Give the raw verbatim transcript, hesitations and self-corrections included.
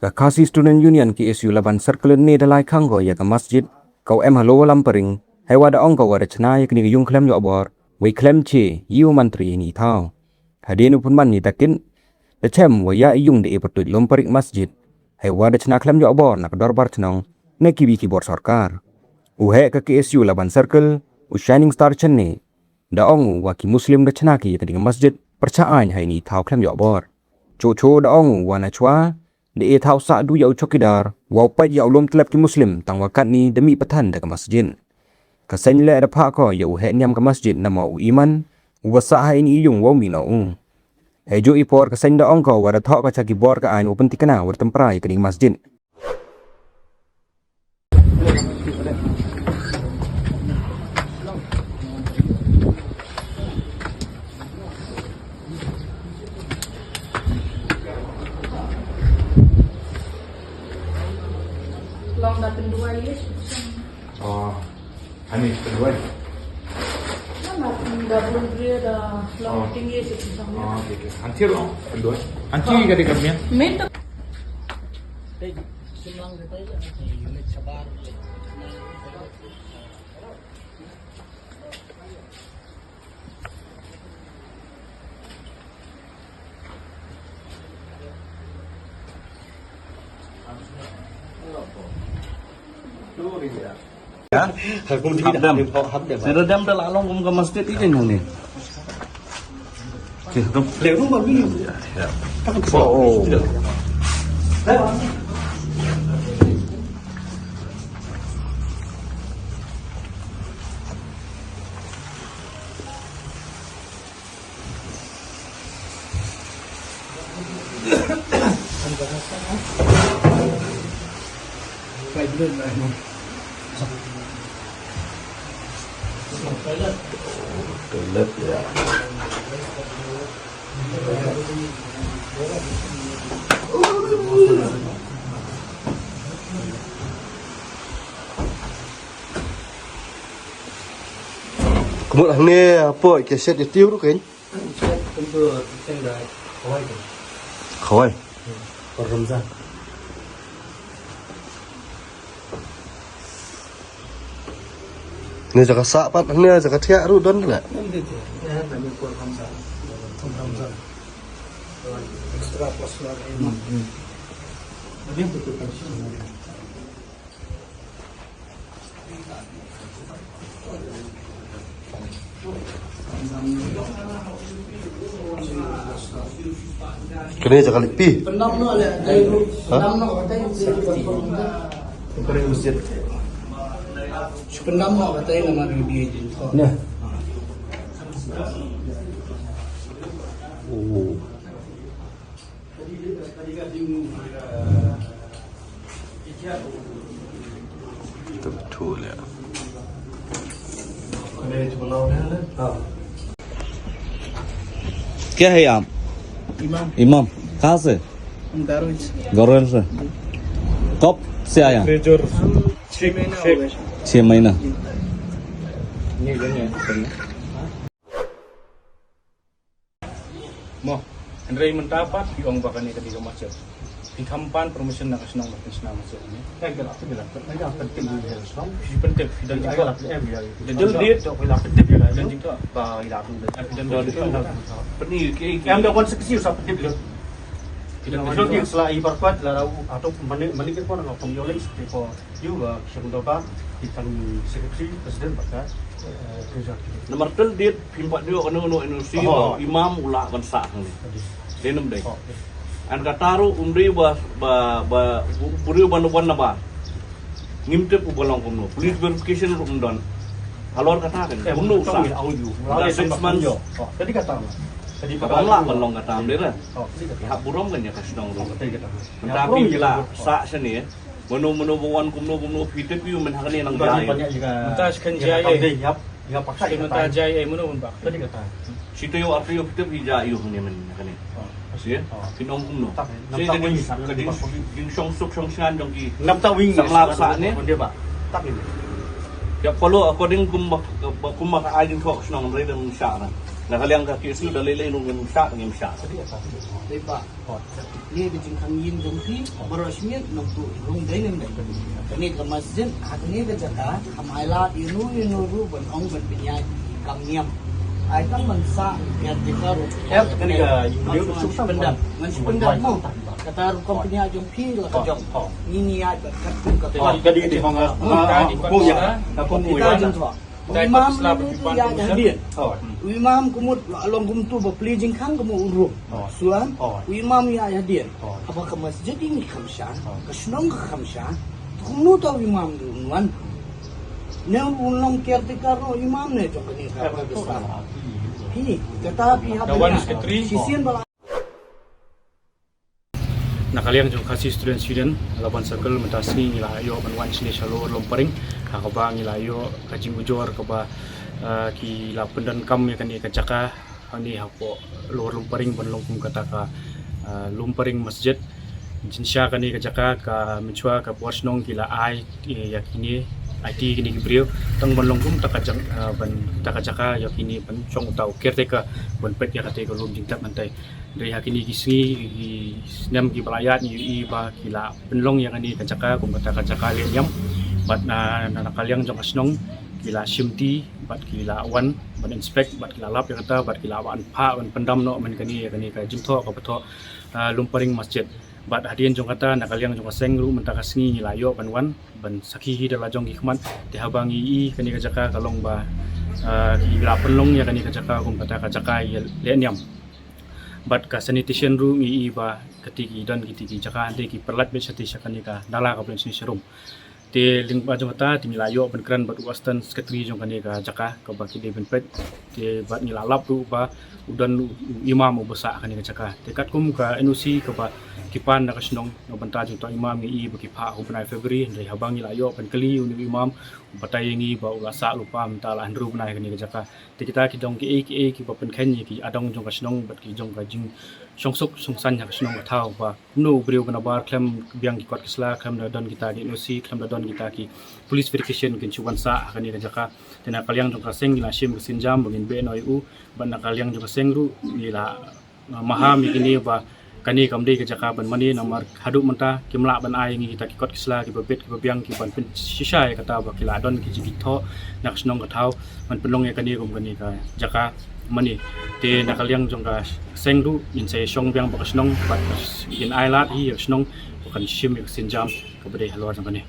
Ka Khasi Student Union K S U Laban Circle ne da lai khang ko ïa ka masjid ka u em ha Lower Lampering, hei wa da ong ko wa da chna ïa kane ka yung khlem ïoh bor, wei khlem che ïa u mantri ïa ini thaw. Hadien u pynman ïa i takit, da chem wa ïa i yung da e pyrtuid lum parik masjid, hei wa da chna khlem ïoh bor na ka dorbar chnong, na kiwi ki bor sorkar. U heh ka K S U Laban Circle, u Shining Star Chenne, da ong u wa ki Muslim da chna ki ïa kane ka masjid pyrshah aiñ ha ini thaw khlem ïoh bor. Cho cho da ong u wa na chwa da e thaw sah du ïa u chowkidar wa u peit ïa u lum tlep ki Muslim tang wa katni da mih pathan da ka masjid. Ka seng leh da phah ko ïa u heh niam ka masjid namar u Iman u wa sah ha ini i yung wa u mih noh u. Hei ju i por ka seng da ong ko wa da thoh ka cha ki bor ka aiñ u pyntikna wa da tympra ïa kane ka masjid. Long da pynduwai ïa shi. Oh. Ani pynduwai. Long da pynduwai da long ting ïa shi. Oh, okay, okay. Anti long pynduwai. Anti ka di kamia. Min to. Ha? Hap dem. Sida dem da la long kum ka masjid i jeng ni. Okey, tu. Le rumah ni. Ya, ya. Oh, oh. Ya. Toilet, ya. Kumut hangne hapoh ka shet ïa tiew ruh kein. Shet kumtu shet da khawai kein. Khawai. Hmm. Por Ramzan. Ni jaka sah pat hangne jaka thiah ruh don la. Ngam dei te. Ya, kami por Ramzan. Por Ramzan. Extra personal. Hmm, hmm. Ada yang betul kan sih. Kane jaka leit pi. Ha? Kane masjid. Nah. Oh. Betul ya. क्या है आप? इमाम। इमाम। कहाँ से? हम गारो से। गारो से। कब से आया? हम छह महीना हो गया। छह महीना। Mo, hynrei mynta pat phi ong ba kane ka dei ka masjid. Phi kham pan permission na ka shnong ban pynshna masjid ne? Ka la pyntik, ka la pyntik, ka la pyntik, phi don jingthoh. Ka la pyntik, ka la pyntik, ka la pyntik. Don jingthoh. Ba ka la pyntik. Pyntik, ki, ki. Em da wan sa ka siew sa pyntik le. Ki don jingthoh. Ki sla i bar kwat la rau atok mane, mane ki pon ka pon yoleng sa ki pon. Ïa, ba, ki shong da ba, ki tang secretary, president, ba ka, eh, treasurer. Namar tel dit, phim pat ïoh kano kano N O C, oh, ba u imam u lah ban sah hangne. Ade. Dei nam dei. Oh, ade. An kata ruh um dei ba, ba, ba, u, u briew ban wan na ba. Ngim tip u ba long kumno. Police verification ruh um don. Halor kata kan, eh, kumno u sah. Tang ïa, au ïa. Ba six months. Oh, ka dei kata. Ka dei kata. Ka bang lah ban long kata, am dei re. Oh, ka dei kata. Hap burom kan ïa ka shnong ruh. Oh, ka dei kata. Mynta phi la sah shane. Mano mano ba wan kumno kumno phi tip ïa u mynta hangne nang jai. Mynta shi kynjai ei. Mynta jai ei mano ban bak. Shi taïew ar taïew phi tip ïa jai ïa u hangne mynta hangne. Shi phi nong kumno. Shi ka jing, ka jing, jingshong suk shong shngan jong ki. Samla ba sah ne. Ïa follow according kumba, kumba ka ai jingthoh ka shnong hynrei dang shah na. Na ka liang ka K S U da lei lei ruh ngim shah, ngim shah. Dei ba, kane ka jingkhang ïing jong phi baroh shi miet nangtu ruh dei ne em dei. Kane ka masjid ha kane ka jaka kam ai lad ïa no ïa no ruh ban ong ban pynïaid kam niam. Ai tang ban sah ïa ka ruh. Kane ka ïing ngan shu pyndap, ngan shu pyndap mo. Kata rukom pynïaid jong phi la ka jong. Ngi ngi ïaid bad katkum ka. Ka dei dei hong. Ka kum ïa. Ka kum ïa. U imam ne ïaid hadien. U imam ka mut la long kumtu ba plie jingkhang ka mut u rum. Suan. U imam ïaid hadien. Haba ka masjid ngi kham sha, ka shnong ka kham sha. Kumno ta u imam u wan. Ne u long caretaker u imam ne jong kane ka. Phi kata phi hap. Shisien ba la Na ka liang jong Khasi Students' Union, Laban Circle, mynta sngi ngi la ïoh ban wan shane sha Lower Lumparing, ha kaba ngi la ïoh ka jingujor kaba, eh, ki la pyndonkam ïa kane ka jaka, hangne hapoh Lower Lumparing ban long kum kata ka, eh, Lumparing Masjid. Jingshisha kane ka jaka ka mynshuwa ka por shnong ki la ai, eh, ïa kine, aiti kine ki briew, tang ban long kum kata ka jaka, eh, ban kata ka jaka ïa kine ban shong uta u caretaker, ban peit ïa kata ka lum jingtep mynta. Dei ha kine ki sngi, ki snem ki ba la ïaid ngi ïohi ba ki la pynlong ïa kane ka jaka kum kata ka jaka leh niam. Bad na, na, na ka liang jong ka shnong ki la shim ti bad ki la wan ban inspect bad ki la lap ïa kata bad ki la wan phah ban pyndam noh man kane ïa kane ka jingthoh kaba thoh, ah, Lumparing Masjid. Bad hadien jong kata na ka liang jong ka seng ruh mynta ka sngi ngi la ïoh ban wan ban sakhi hi da la jong ki khmat. Te haba ngi ïohi kane ka jaka ka long ba, ah, ki la pynlong ïa kane ka jaka kum kata ka jaka ïa leh niam. Bad ka sanitation ruh ngi ïohi ba kiti ki don kiti ki jaka hynrei ki pynlait beit shatei sha kane ka nala kaba don shane sharum. Te lyngba jong kata te ngi la ïoh ban kren bad u assistant secretary jong kane ka jaka kaba ki dei ban peit. Te bad ngi la lap ruh ba u don u, u imam uba sah kane ka jaka. Te katkum ka N O C kaba ki pan na ka shnong na bynta jong uta u imam ngi ïohi ba ki phah ha u bnai February hynrei haba ngi la ïoh ban kylli uni u imam u batai ïa ngi ba u la sah lypa mynta la hynriew bnai kane ka jaka. Te kita ki dong kiei kiei kiba pynkheiñ ïa ki adong jong ka shnong bad ki jong ka jingshongsuk shongsaiñ ha ka shnong ka thaw ba kumno u briew ba nabar khlem biang ki kot ki sla, khlem da don kita ki N O C, khlem da don kita ki police verification kin shu wan sah ha kane ka jaka. Te na ka liang jong ka seng ngi la shim ka sienjam ba ngin beh noh ïa u bad na ka liang jong ka seng ruh ngi la, uh, maham ïa kine ba kane kam dei ka jaka ban mane namar haduh mynta kim lah ban ai ïa ngi kita ki kot ki sla kiba bit kiba biang kiban pynshisha ïa kata ba ki la don ki jingthoh na ka shnong ka thaw ban pynlong ïa kane kum kane ka jaka mane. Te na ka liang jong ka seng ruh ngin sa ïashong biang bad ka shnong bad ngin ai lad hi ïa ka shnong ba kan shim ïa ka sienjam kaba dei halor jong kane.